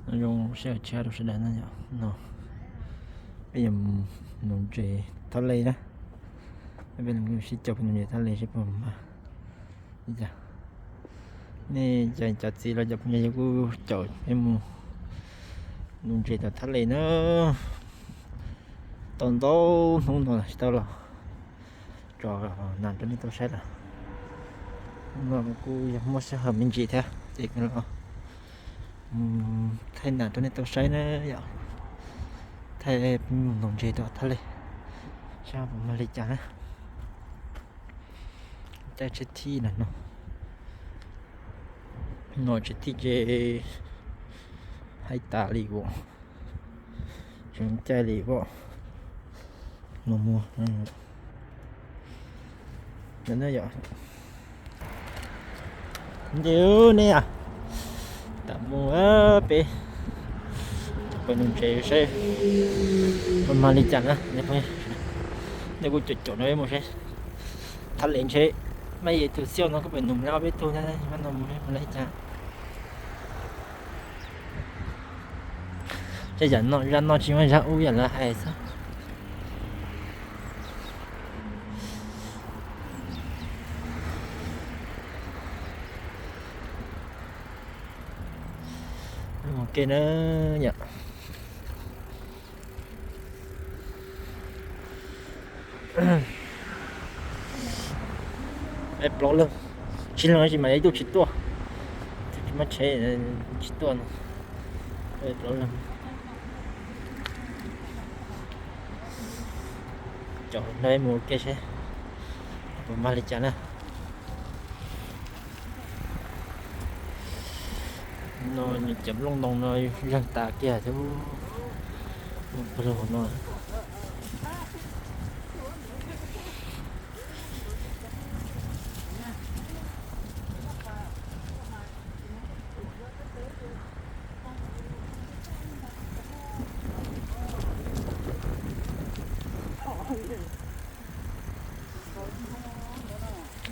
Nyob zoo sij hawm tshiab rau sawv daws na yom. No peb yuav mus nuv ntses thaj le na. Peb sib caum peb nuv ntses thaj le seb puas mag li cas. Nej cov txiv los cov phooj ywg kuj caum peb mus nuv ntses tom thaj le na. Tau ntau hnub no tsis tau los tso nas rau nej tau saib lawm. Hnub no kuj yog muaj sij hawm me ntsis thiab ces kuv los thaij nas rau nej tau saib na yom. Thaij peb mus nuv ntses tom thaj le, saib puas mag li cas na. Caij tshiab thij no, no tshiab thij ces haib tas li as, tseem caij li as. Los mus, yog nce ne, tam mus peb pem nuv ntses saib puas mag li cas na. Nej kuj caum caum no peb mus saib. Thaj le ntshe maj yej tug xiauj no kuj pem nuv ob peb tug thiab, maj no mus saib puas li cas. Tej yam no zaj no tsis muaj zaj ub yam lawv hais xwb. Mus ke na yom. Peb plaub leeg, tsib leeg tsis mas ib tug tsis tuaj, tsis muaj tsheb tsis tuaj no. Peb plaub leeg caum no mus ua ke seb puas mag li cas na. No cov nplooj ntoo no yeeg tas kiag thiab. No.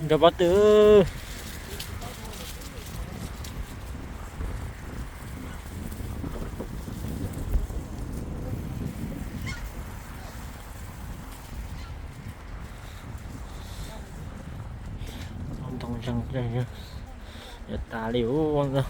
Nrog pob tw. Ntoo zeeg, yuav tas li ub.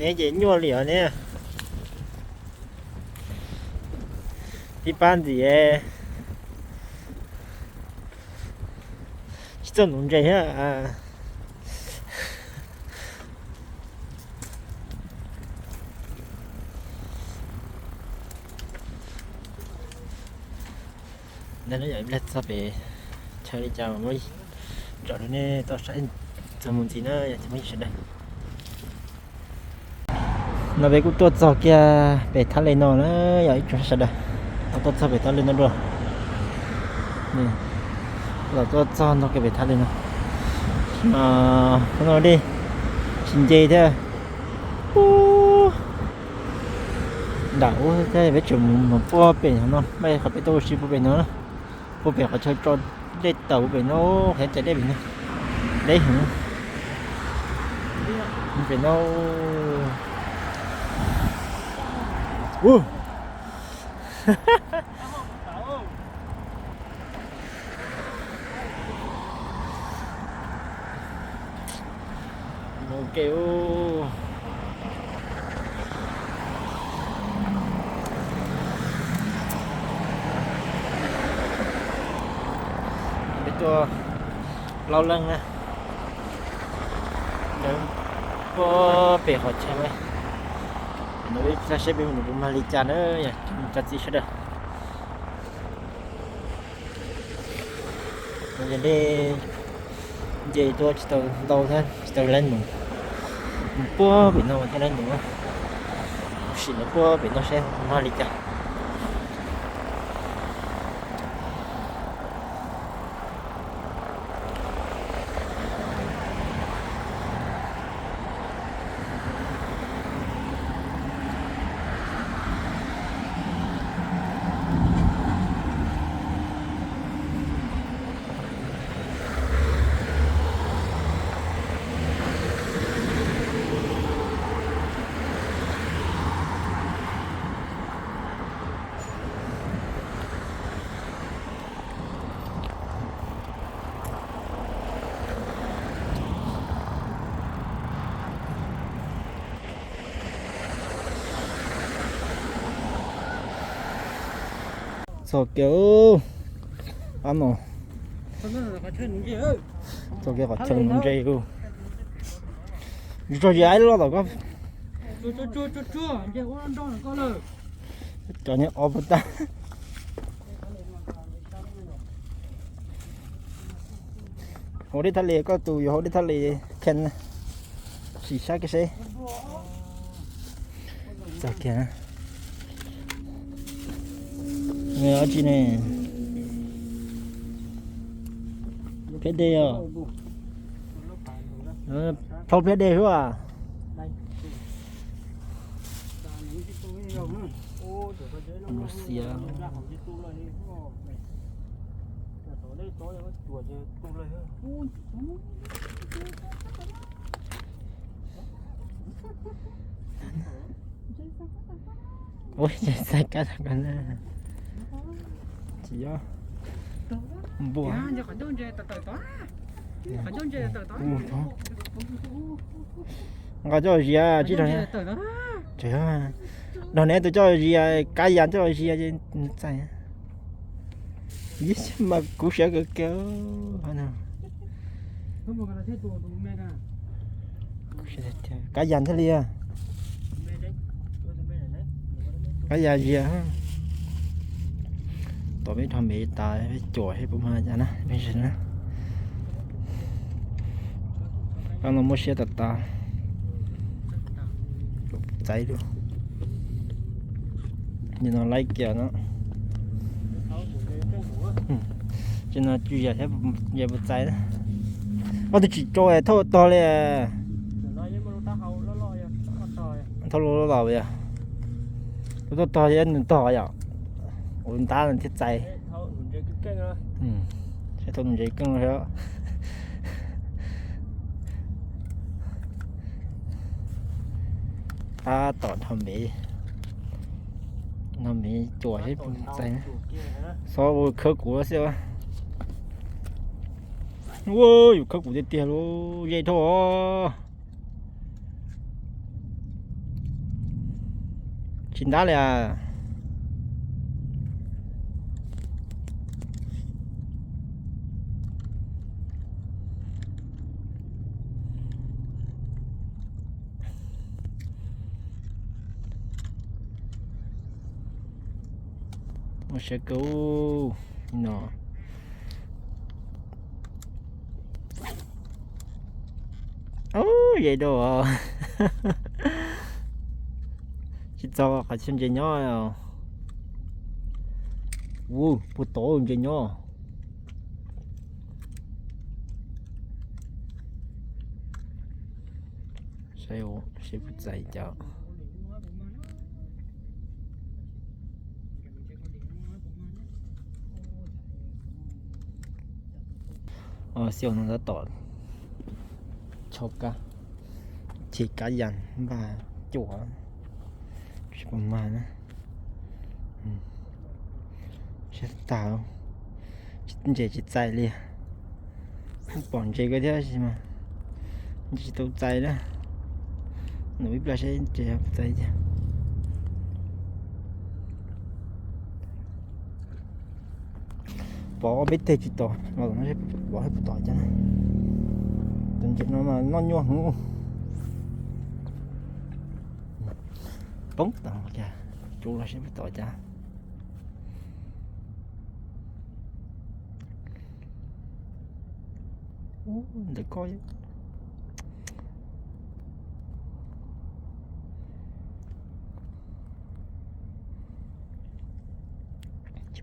Neb ces nyuaj li os neb. Tib pab ntxiv tsis txawj nuv ntses thiab. Ntawm no yog ib pliag txog pem chaw li cas muab tsom rau nej tau saib txog mus ntxiv na yom tsoom phooj ywg sawv daws. No peb kuj tuaj txog kiag pem thaj le no na yom ib tsoom sawv daws. Los tuaj txog pem thaj le no dua. Los tuaj txog nto kiag pem thaj le no. No dej tsis nce thiab. Nram ub thiab peb tseem mus puag pem no, peb qhov peb tuaj ua si puag pem no, puag pem qhov chaw tso dej taus pem no, qhov cai dej pem no, deb heev pem no. Ok. Peb tuaj plaub leeg na, lawv puag pem qhov chaw no, peb saib peb mus nws puas mag li cas na, cov txiv sawv daws. Yog dej nce tuaj tsis tau ntau thiab tsis tau leej mus. Puag pem no thiab na, sim no puag pem no seb mag li cas. Txog kiag, ab no, txog kiag qhov chaw nuv ntses. Tsuag zis ib loj tom koj. Cov niag ob puas tag. Haus dej thaj li, koj tus yuav haus dej thaj li kheej na. Sim saib kiag seb. Txog kiag. Nws dab tsi ne? Pliab dej os. Plhaub pliab dej xwb as. Lub xiab. Ua xais kab tag ko na. Tsis yog npua. Nqa coj zias tsis rau. Nrog neb tus coj zias, kab yas coj zias ces txais. Mas kuv siab kawg kiag. Kab yas thiaj li, kab yas zias. Tom peb dhos npev tas peb cuam seb puas mag cas na, peb sim na. Kab no muaj siab tas tas. Txais lub, nim no laib kiag no. Tsis no tswj yam thiab, yam puas txais na. Ob tug tsis tso thauj tog li. Thauj loj loj yog, lub tog tog thiab nws tog yom. Ua ntab no thiaj txais. Saib thaum nws ntses keej. Tab tom dhos npev, dhos npev cuam seb txais. Xob ua khawb kuv xwb. Ua yus khawb kuv tiag tiag lauj, ze dhau os. Tsis ntab li as. Ua siab kawg no. Ub, ze dau. Tsis txog qhov chaw ntses nyob. Ub, puag tod ntses nyob. Saib, saib puas txais cas. Xyoo no tab tom chob kab, chim kab yas npaj cuam, tsis pom mag na. Siab tag, ntses tsis txais li. Pom ntses ko thiab mas ntses tsis tau txais na. Nws ib pliag seb ntses txais tiag. Pom ob peb teg tsis tom los no, pom seb puas tom cas na. Tus ntses no mas noj nyuaj heev. Poob tas kiag, tsuv los seb puas tom cas. Ntawm ko,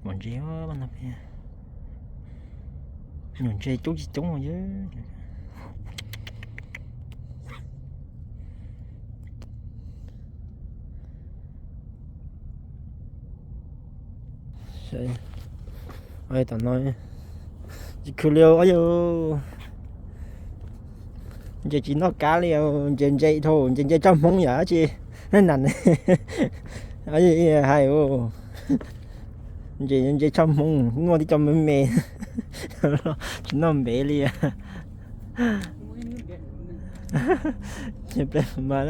Pom ntses no, nyuam ntses coob tsis coob yog. Tom no tsis khwv li os yog. Ntses tsis noj kab li, ntses ntses dhau, ntses ntses tshaj hmoov yom, tsis nab nas hais. Ntses ntses tshaj hmoov, noj tib co me me, tsis noj npev li. Ces peb mas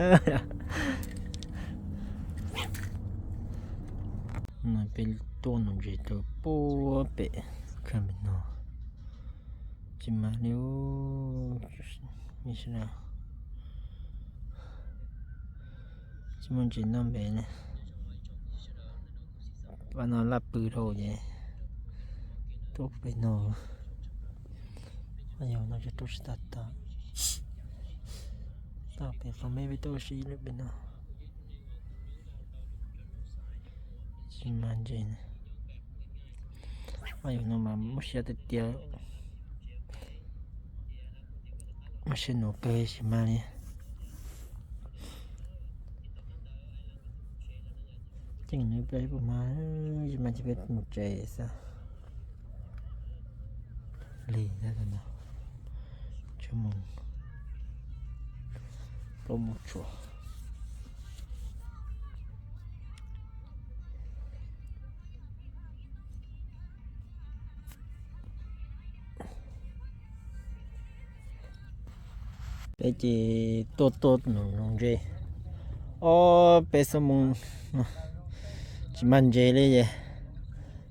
na, peb tuaj nuv ntses rau puag pem kha pem no, tsis mas li. Tsis muaj ntses noj npev li. Pab no laj pw dhau ces tuaj pem no. Yog no tsis tuaj tsis tau tau, tau pem qhov me peb tuaj sib lwm pem no. Tsis mas ntses. Yog no mas muaj siab tiag tiag. Muaj siab nuv kawg tsis mas li. Ceeb nws peb puas mas, tsis mas ces peb mus tsev xwb. Lig no, tsis mus, plaub mus tsuas. Peb ces tuaj tuaj nuv nuv ntses ob peb xuab moos, tsis mag ntses li es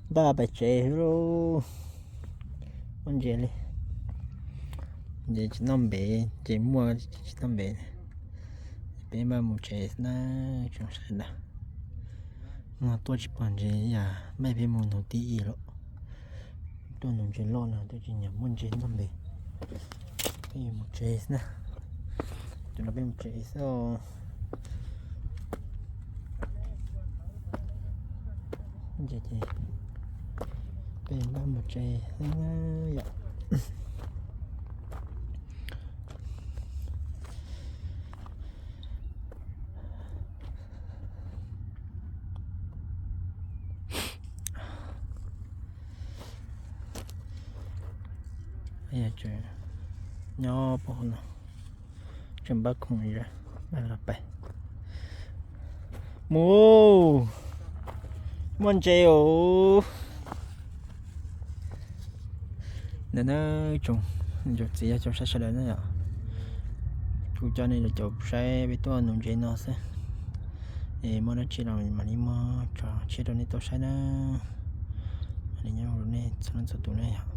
npaj pais tsev lauj. Muaj ntses li, ntses tsis noj npev, ntses muaj tsis noj npev. Peb maj mus tsev na, tsoom saib na. No tuaj tsis pom ntses yam, maj peb mus nuv tib ib lawm. Tuaj nuv ntses loj no tuaj tsis nyiam muaj ntses noj npev. Peb yuav mus tsev xwb na. Tus no peb mus tsev xwb os. Ntses ces peb maj mus tsev xwb yom. Nyob pem no tseem npaj khoom, los pais mus, muaj ntses os. Ntawm no tsoom niam txiv yog tsoom saib sawv daws na yom, kuv coj nej los caum saib peb tuaj nuv ntses no xwb. Es muaj dab tsi los mam li muab tso tshiab rau nej tau saib na. Mam li nyob rau nej txhua leej txhua tus na yom.